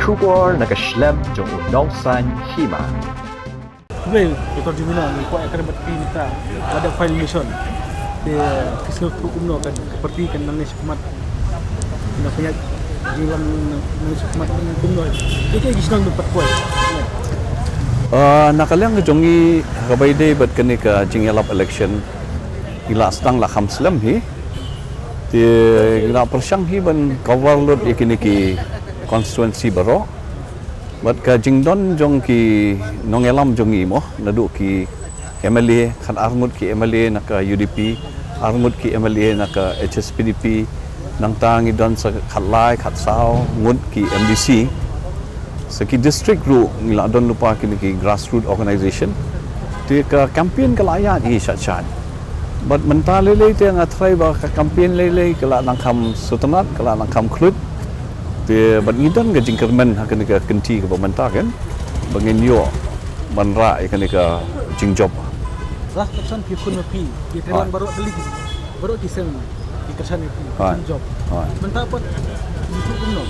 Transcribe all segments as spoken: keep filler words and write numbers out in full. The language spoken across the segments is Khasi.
Khubor na ka shlem jong u nongsaiñ hima. Khublei Doctor Jemina, ngi kwah ïakren bad phi mynta la dep final mission. Te phi sngewthuh kumno ka party kan nang ïaid shakhmat? Nang ïaid jingïalang nang ïaid shakhmat kumno? Ïa kaei ki shnong ban pat poi? Ah, na ka liang ka jong ngi ha kaba ïadei bad kane ka jingïalap election, ngi la sdang la kham slem hi. Te ngi la pyrshang hi ban cover lut ïa kine ki constituency baroh. Bad ka jingdon jong ki nongïalam jong ngi mo, naduh ki M L A, khat ar ngut ki M L A na ka U D P, ar ngut ki M L A na ka H S P D P, nangta ngi don sa khat lai, khat saw ngut ki M D C. Sa ki district ruh ngi la don lypa kine ki grassroot organization. Te ka campaign ka la ïaid hi shat shat. Bad mynta lei lei te nga tharai ba ka campaign lei lei ka la nang kham sngewtynnat, ka la nang kham khluit. Te bad ngi don ka jingkyrmen ha kane ka kynti kaba mynta kan, ba ngin ïoh ban rah ïa kane ka jingjop. Last election phi khun ma phi, ki treilang baroh tylli ki, baroh ki seng ki kyrshan ïa phi, ki jingjop. Mynta pat phi sngewthuh kumno?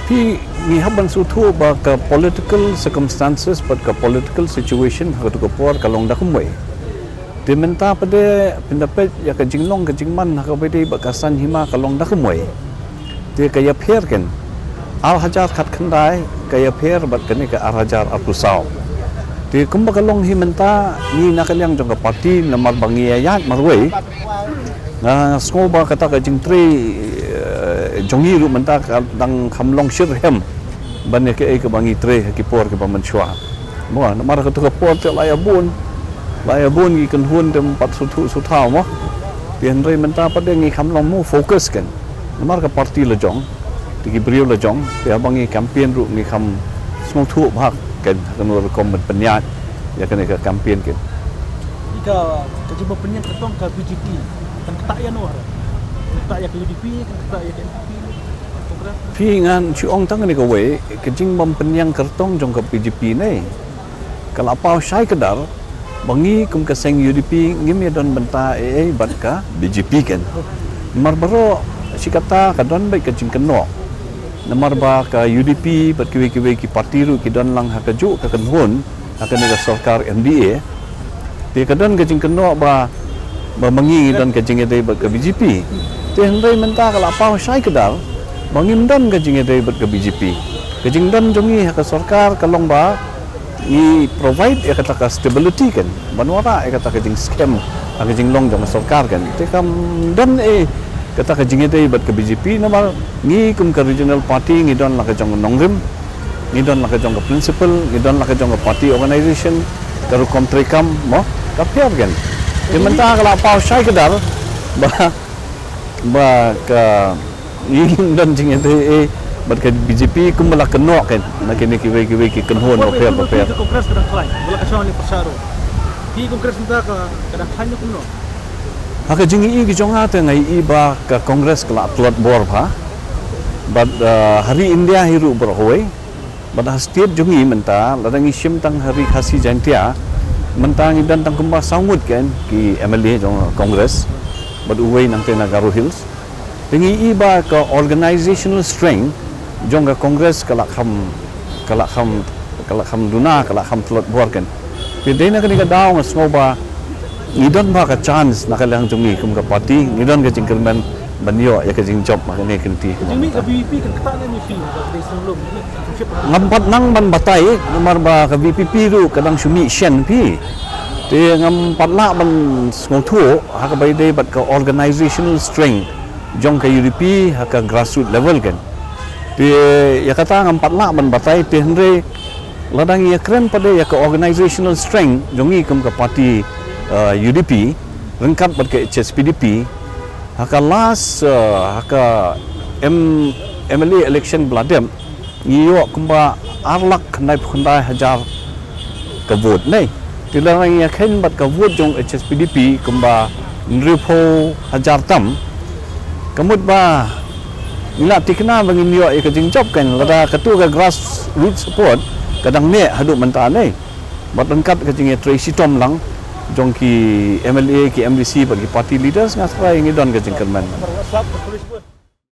Phi, ngi hap ban sngewthuh ba ka political circumstances bad ka political situation ha kato ka por ka long da kumwei. Te mynta pat de phin da peit ïa ka jinglong ka jingman ha kaba ïadei bad ka saiñ hima ka long da kumwei. Te ka ïapher kan, ar hajar khatkhyndai ka ïapher bad kane ka ar hajar arphew saw. Te kumba ka long hi mynta, ngi na ka liang jong ka party namar ba ngi ïaid marwei, nga sngew ba kata ka jingtrei, eh, jong ngi ruh mynta ka dang kham long shitrhem ban ïa kaei kaba ngi trei ha ki por kiba mynshuwa. Mo, namar kata ka por te la ïa bun, la ïa bun ki kynhun te ym pat sngewthuh sngewthaw mo. Te hynrei mynta pat de ngi kham long mo focus kan. Namar ka party la jong, te ki briew la jong, te haba ngi campaign ruh ngi kham sngewthuh bha kan, ha kano rukom ban pynïaid ïa kane ka campaign kan. Ïa ka, ka jingbym pynïeng kyrtong ka B J P kan ktah ïa no ha? Kan ktah ïa ka U D P, kan ktah ïa ka N P P, Congress? Phi, ngan shu ong tang kane kawei, ka jingbym pynïeng kyrtong jong ka B J P ne ka la paw shai kdar ba ngi kum ka seng U D P ngim ïadon bynta ei ei bad ka B J P kan. Namar baroh shi katta ka don beit ka jingkynnoh. Namar ba ka U D P bad kiwei kiwei ki party ruh ki don lang ha kajuh ka kynhun ha kane ka sorkar M D A. Te ka don ka jingkynnoh ba, ba ma ngi ngi don ka jingïadei bad ka B J P. Te hynrei mynta ka la paw shai kdar ba ngim don ka jingïadei bad ka B J P. Ka jingdon jong ngi ha ka sorkar ka long ba ngi provide ïa kata ka stability kan, ban wanrah ïa kata ka jingskhem ha ka jinglong jong ka sorkar kan. Te kam don ei kata ka jingïadei bad ka B J P, namar ngi kum ka regional party ngi don la ka jong ka nongrim, ngi don la ka jong ka principle, ngi don la ka jong ka party organization, ka rukom treikam mo, ka pher kan. Te mynta ka la paw shai kdar ba, ba ka ngi don jingïadei ei bad ka B J P kumba la kynnoh kan na kine kiwei kiwei ki kynhun bapher bapher. Ka Congress ka dang khlaiñ, ba la ka shong leh pyrshah ruh. Ki Congress mynta ka, ka dang khlaiñ ne kumno? Ha ka jingïohi ka jong nga te nga ïohi ba ka Congress ka la tlot bor bha. Bad, uh, ha ri India hi ruh baroh kawei. Bad ha state jong ngi mynta, lada ngi shim tang ha ri Khasi Jaintia, mynta ngi don tang kumba saw ngut kan ki M L A jong Congress, bad uwei nangta na Garo Hills. Te ngi ïohi ba ka organizational strength jong ka Congress ka la kham, ka la kham, ka la kham duna, ka la kham tlot bor kan. Te dei na kane ka daw nga sngew ba ngi don bha ka chance na ka liang jong ngi kum ka party, ngi don ka jingkyrmen ban ïoh ïa ka jingjop ha kane ka kynti. Jingmih ka V P kan ktah ne M P ka dei sngewlum. Ngam pat nang ban batai namar ba ka V P P ruh ka dang shu mih shen phi. Te ngam pat lah ban sngewthuh ha kaba ïadei bad ka organizational strength jong ka U D P ha ka grassroots level kan. Te ïa kata ngam pat lah ban batai, te hynrei lada ngi ïakren pat de ïa ka organizational strength jong ngi kum ka party, uh, U D P ryngkat bad ka H S P D P, ha ka last, uh, ha ka M-, M L A election ba la dep, ngi ïoh kumba ar lak khyndai phew khyndai hajar ka vote ne. Te lada ngi ïakheiñ bad ka vote jong H S P D P kumba hynriewphew hajar tam, ka mut ba ngi la thikna ba ngin ïoh ïa ka jingjop kan lada katu ka grassroots support ka dang neh haduh mynta ne. Bad ryngkat ka jingïatrei shitom lang jong ki M L A, ki M D C bad ki party leaders, nga tharai ngi don ka jingkyrmen.